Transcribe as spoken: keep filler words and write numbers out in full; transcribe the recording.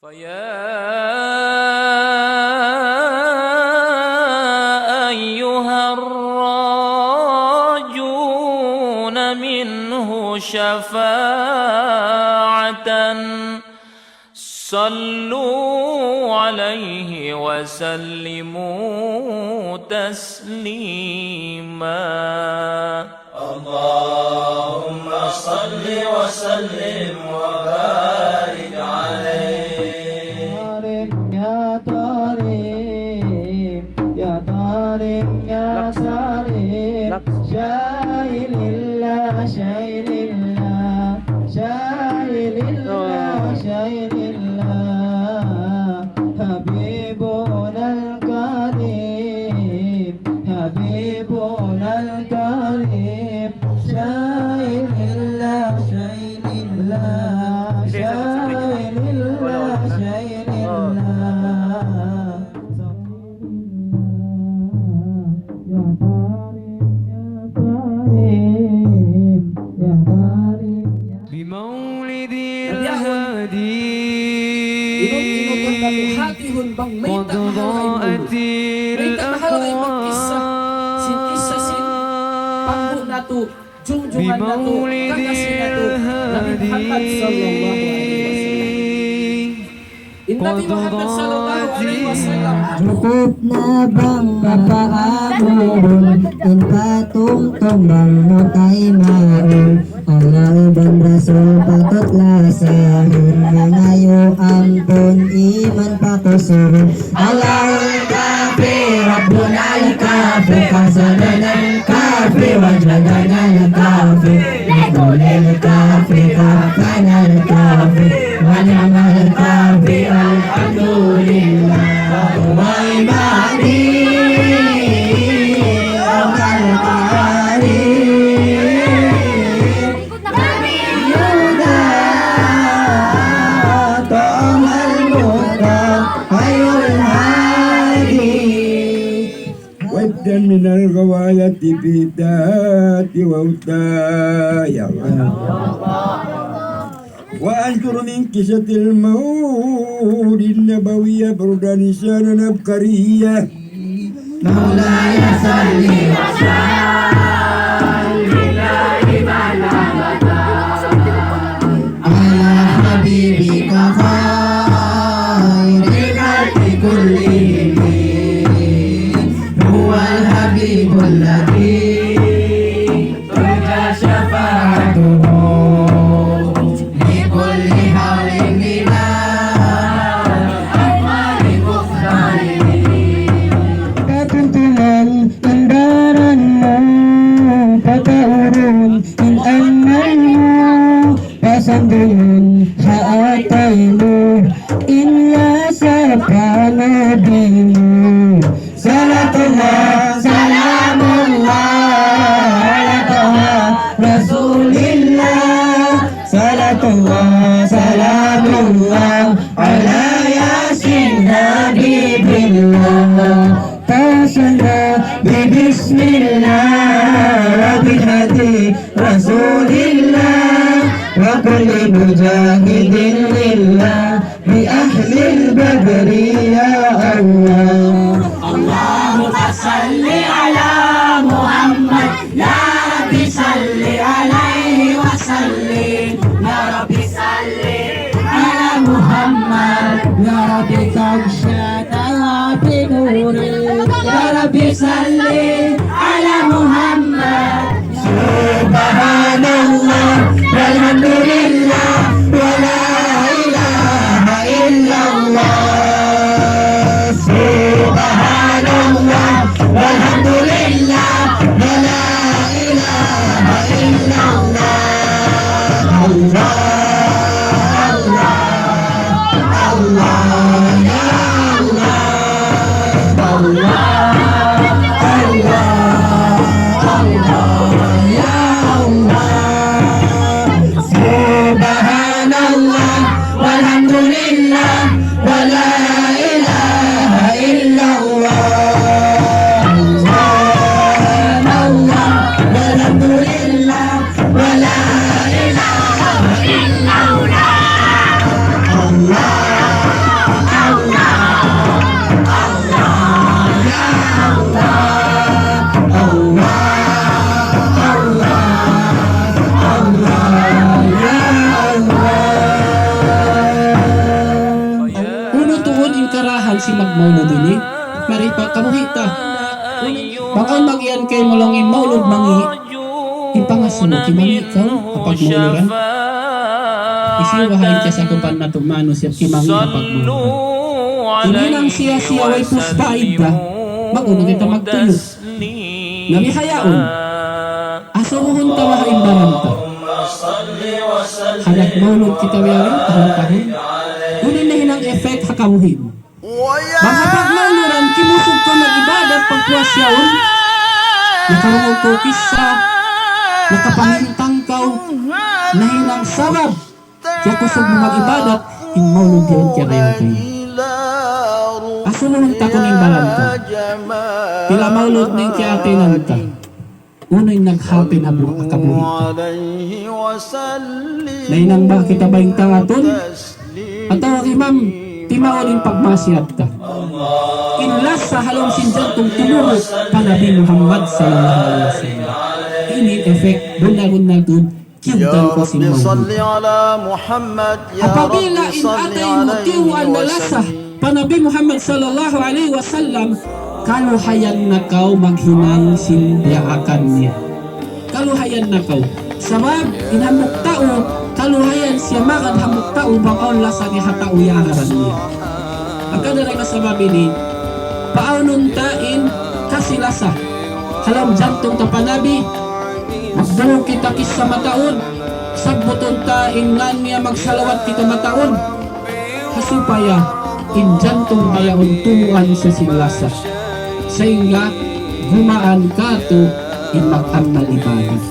فيا أيها الراجون منه شفاعة، صلوا عليه وسلموا تسليما. اللهم صل وسلم وبارك عليه. يا طريق، يا طريق، يا طريق، شاهد الله، شاهد الله، شاهد الله، شاهد الله. حبيبنا الكريم، حبيبنا الكريم، شاهد الله، شاهد الله، شاهد الله، شاهد الله. يا كريم، يا كريم، يا كريم، يا بمولد الهادي قد ضاءت الأكوان. Mayta' mahal kaymu? Mayta' mahal kaymu magkissa sin kissa sin panghu' natu', jungjungan natu', kakasi natu', Nabi Muhammad sallallahu alayhi wasallam. In Nabi Muhammad sallallahu alayhi wasallam. Cukup na bang mapaamuhun, in patumtum bang mapaimaun. Allah iban Rasul patut lasahun, mangayu' ampun iban pakusurun. الله الكافي، ربنا الكافي، قصدنا الكافي، وجدنا الكافي، لطول الكافي كفانا الكافي، ونعم الكافي الحمد لله. وهو عبادي يوم القهر. نبينا طه المختار خير الهادي. وابدا من الغواية في الذات وأوتايا. وأنشر من قصة المولد النبوي بردا لسانا عبقريا. مولاي صل وسلم دائما أبدا على حبيبك خير الخلق كلهم. هو الحبيب الذي ترجى شفاعته لكل هول من الأهوال مقترب. Katuntunan in baran mu, pataurun in amal mu, pasandungun ha atay mu, in lasa pa Nabi mu. صلاة الله، سلام الله على طه رسول الله. صلاة الله، سلام الله على ياسين حبيب الله. توصلنا ببسم الله وبهدي رسول الله وكل مجاهد لله. بأهل البدر يا الله. اللهم صل على محمد، يا رب صل عليه وسلم. يا رب صل على محمد، يا رب تغشى بنوره. يا رب صل على محمد. سبحان الله والحمد لله ولا إله إلا الله. سبحان الله والحمد لله ولا إله إلا الله. الله، الله، الله، يا الله. الله، الله، الله، يا الله. سبحان الله والحمد لله ولا إله إلا الله. سبحان الله والحمد لله ولا إله إلا الله. الله، Karahan sin magmaulud ini, mari pa kabuhi' ta. Bang awn mag-iyan kaymu laung in maulud mangi', hipangasubu kimangi' kaw ha pagmauluran. Hisiyu baha' in kiyasakupan natu' manusiya' kimangi' ha pagmauluran? Ini nang siya-siya way puspa idda, mag-unu kita magtuyu'. Na bihaun, asubuhun ta baha' in baran ta. Handak maulud kita biya' ini tahun-tahun. Unu in nahinang effect ha kabuhi' mu? Bang ha pagmauluran, kimusug kaw mag-ibadat pagpuas yaun. Nakarungug kaw kissa, nakapamintang kaw, nahinang sabab kiyakusug mu mag-ibadat, in maulud yaun kiyarayaw kaymu. Asubuhun ta kunu' in baran ta. Pila maulud na in kiya-attend ta. Unu in nag-happen ha bu-, ha kabuhi' ta? Nahinang ba kita baing tangatun? Atawa imam, timaun in pagmaksiyat ta? In lasa ha lawm sin jantung tumubu' pa Nabi Muhammad sallallahu alayhi wasallam. Ini effect, bunnal-bunnal tuud, kiyugdan ku sin maulud. Apabila in atay mu tiyuan na lasa pa Nabi Muhammad sallallahu alayhi wasallam, kaluhayan na kaw maghinang sin diyaakan niya. Kaluhayan na kaw. Sabab, in hambuuk tau, kaluhayan siya magad hambuuk tau, bang awn lasa niya ha tau iyaakan niya. Hangkan dayn ha sabab ini, paawnun ta in kasi-lasa ha lawm jantung ta pa Nabi, magdungug kita kissa mataud, sabbutun ta in ngan niya, magsalawat kita mataud. Ha supaya in jantung ta yaun tumuan siya sin lasa. Sahingga gumaan katu' in mag-amal ibadat.